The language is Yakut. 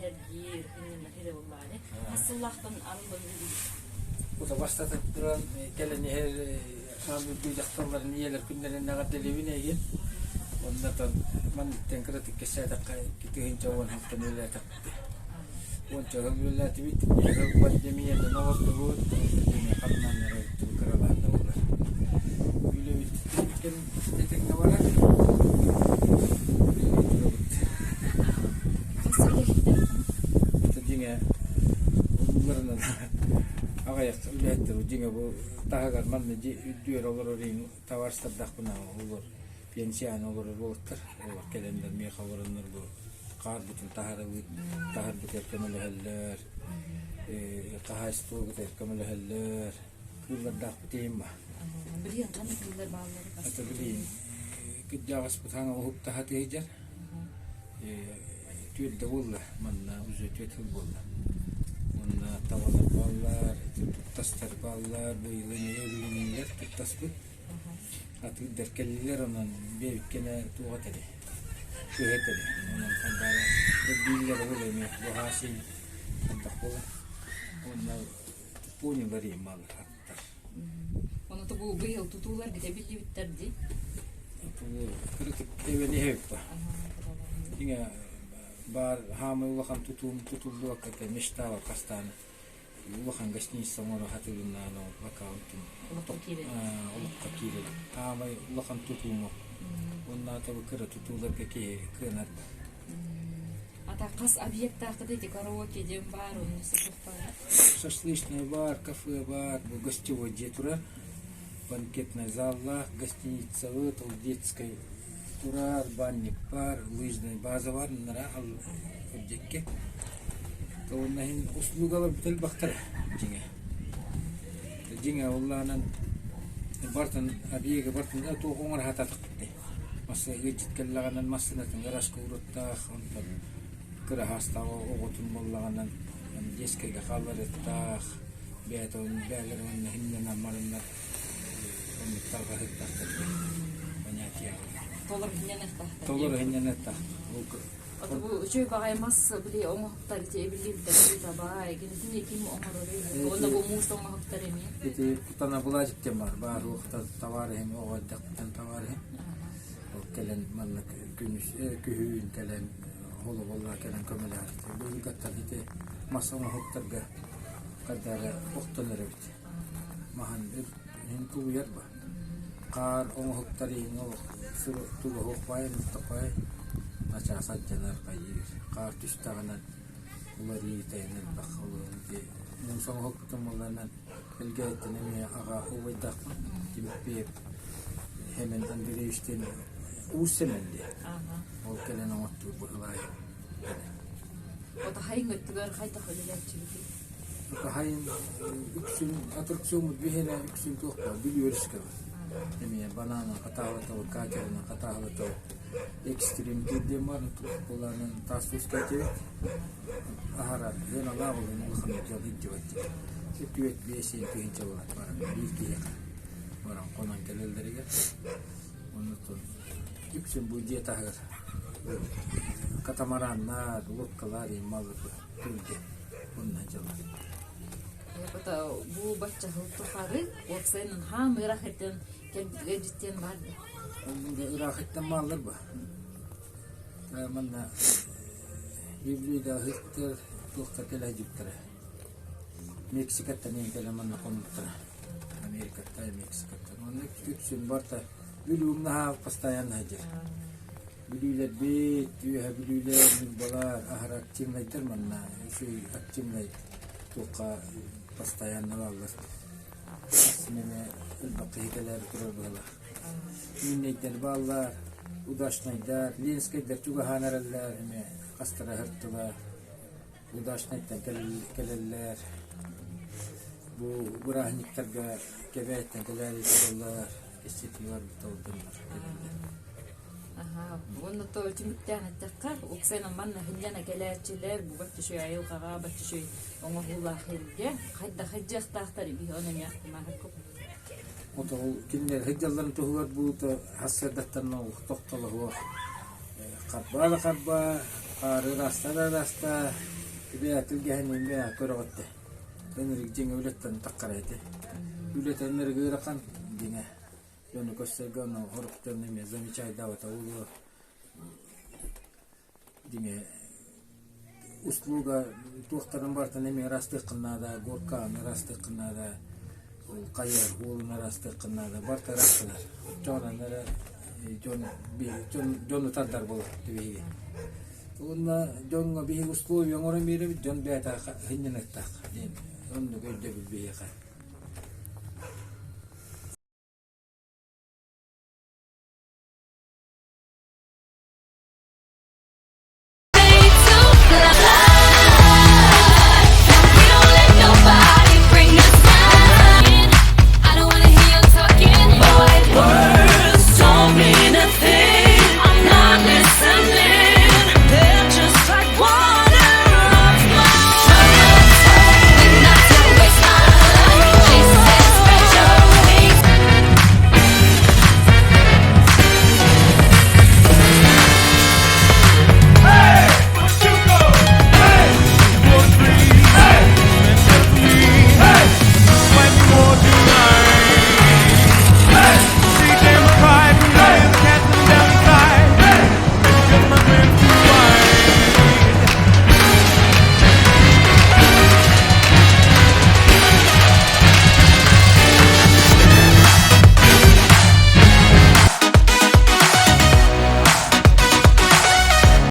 эргиир, иннинэ хире буллаҕа Хас сыллаахтан арыллан Кута бастатан туран кэлэн иһэр аан дойду дьахталларын ийэлэр күннэрин эҕэрдэлиибин эйигин. Оннотон манныктан кыратык кэпсээтэххэ 2010 сылтан үлэлээтэхпит. Уонча сыл үлэлээтибит. Сыл пандемиянан олордубут. Пандемия ханнан эрэ кыралаан да буолар. Үлэбит кэм этэҥҥэ барар. Үлэлии турабыт. Хас үлэһиттэр? Дьиҥэ уларынан аҕыйах үлэһиттэр дьиҥэ бу таһыгар манна үрдүгэр олорор иһин табаарыстардахпына олор пенсияны олорор уолаттар олор кэлэннэр миэхэ олороннор бу хаарбытын таһарабыт таһарбытыгар көмөлөһөллөр хаһаайыстыбабытыгар көмөлөһөллөр кыыллардаахпыт иһин ба Билигин ханнык кыыллар бааллар? Это билигин кырдьаҕаспыт хаҥа уһуктаһа тиһидьэр Түөрдэ буолла, манна уже түөрт сыл буолла. Уонна табалар бааллар, туттастар бааллар, быйыл эмиэ эбилиннилэр туттаспыт. Атыырдар кэллилэр, онон биэбиккэнэ туох этэри, кыһа этэри. Онон хандаара элбииллэр ол эмиэ буһаас иһин хайдах буолар. Уонна понялар иһин бааллар аттар. Ону бу быйыл тутуулар бите биллибиттэр дии. Кырытык эбэн иһэбит Дьиҥэ баар хаамай улахан тутуум тутуллубакка этэ мечтала хастаан улахан гостиница оҥоро сатыырыннаан ол аккаунтум олоххо киирэр. Хаамай улахан тутууну уоннаатабы кыра тутууларга киһи кыанар Ата хас объектааххыт ити караоке диэн баар, онно сытых баар. Шашлычный бар, кафе бар, бу гостевой дьиэ турар, банкетный заллаах, гостиницабыт, ол детскай турар, банник бар, лыжный база бар, нара үрдүккэ. Уонна иһин услугалар бүтэл элбэхтэр дьиҥэ. Дьиҥэ оллаанан бартын объеги бартын туох оҥор хататык Масса ыалдьыт кэллэҕинэн массыынатын гаражка уруттаах, онтон кыра саастаах оҕотун буоллаҕынан детскайга хаалларыахтаах, бэйэтэ бэйэлэрэ уонна иһиннэнэн бараннар оннук тарҕаһыахтаахтар понятие Толору иһиннэниэхтаахтар. Толору иһиннэниэхтаах. Ото бу үчүгэй баҕайы мас били оҥоһуктар ити эбиллибиттэр табаа эгинитини ким оҥорорый уонна бу муус оҥоһуктар эмиэ Ити кутана былаадьык диэн баар баар уохтан товар иһин оҕо эрдэхпиттэн товар иһин ол кэлэн манна күнүс күһүүн кэлэн холоболлоо кэлэн көмөлөһөр быһыгаттан ити мас оҥоһуктарга хайдары охтон эрэбит маһан иһин тулуйар ба Хаар оҥоһуктар иһин олох туга суох баайын устапай начаас алдьанар хайыыр хаар түстэҕинэ уларыйыы тэйэн элбэх олорон ити муус оҥоһукпутун буолларынан Элгээйиттэн эмиэ аҕа убайдаахпын Тимофеев Хэмэн Андреевич диэн Уус Сэмэн диэн ол кэлэн оҥоттуур быһылаай Отахайын өттүгэр хайдах үлэлээччибитий? Отахайын үксүн аттракциоммут биһиэнэ үксүн туох баар Бүлүү өрүскэ бар. Эмиэ банаанан хатаалатабыт, катерынан хатаалатабыт. Экстрим диэн бар, туох таас туска этибит. Аһара сыаналаах олуһун улаханнык дьон илдьибэт диэн. Түөрт биэс тыһыынча буолан баран биир киһиэхэ баран хонон кэлэллэригэр. Оннуттан үксүн бу дьиэ таһыгар катамараннар, лодкалар маллар күлгэ онно дьалар. Бу бачча сыл тухары уопсайынан хаам ыраах этэн кэлбитигэр дьиттиэн баар да? Ыраах иттэн бааллар ба. Манна Библияда ыһыктар туохтар кэлэ дьиптэрэ. Мексикаттан иһин кэлэн манна хонуктара. Америкаттан, Мексикаттан. Онно үксүн барта Бүлүүм наһаа постоянно сылдьар. Бүлүүлэрбит, үөһэ бүлүүлэр, ньурбалар аһара активнайдар манна үчүгэй активнай туохха постоянно бааллар. Син эмэ элбэх киһи кэлээри турар быһыылаах. Мииннэйдэр бааллар, удачнайдар, ленскэйдэр чугаһаан эрэллэр эмиэ хастара ыһыртылар. Удачнайтан кэлэллэр. Бу бырааһынньыктарга Кэбээттэн кэлээри тураллар, кэпсэтиилэр толдоннор кэлэллэр. Аха, уонна то түмүктээн эттэххэ, уопсайынан манна сынньана кэлээччилэр бу бачча айылҕаҕа бачча оҥоһуулаах сиргэ хайдах сылдьыахтаахтар биһи ону эмиэ ахтымаахыккыт. Ото ол кинилэр сылдьалларын туһугар буута хас сырдаттан тохтолоһуох. Харбаа да харбаа. Хаары ыраастаа да ыраастаа, бэйэ тилгэһинин бэйэ көрөҕүт да. Ынырык дьиҥэ үлэттэн таххара этэ. Үлэтэ ынырык ыарахан дьиҥэ. Дьону көрсөргө ону хорук дьон эмиэ замечайдаабата буолуо. Дьиҥэ услуга туохтарын барытын эмиэ ыраастыаххын наада, горканы ыраастыаххын наада, ол хайыар уолун ыраастыаххын наада, барыта ыраастанар. Оччоҕунан эрэ дьон дьон дьону тардар буолар биһиги. Уонна дьоҥҥо биһиги условия оҥорон биэрэбит, дьон бэйэтэ сынньаныахтаах диэн оннук өйдөбүл биһиэхэ.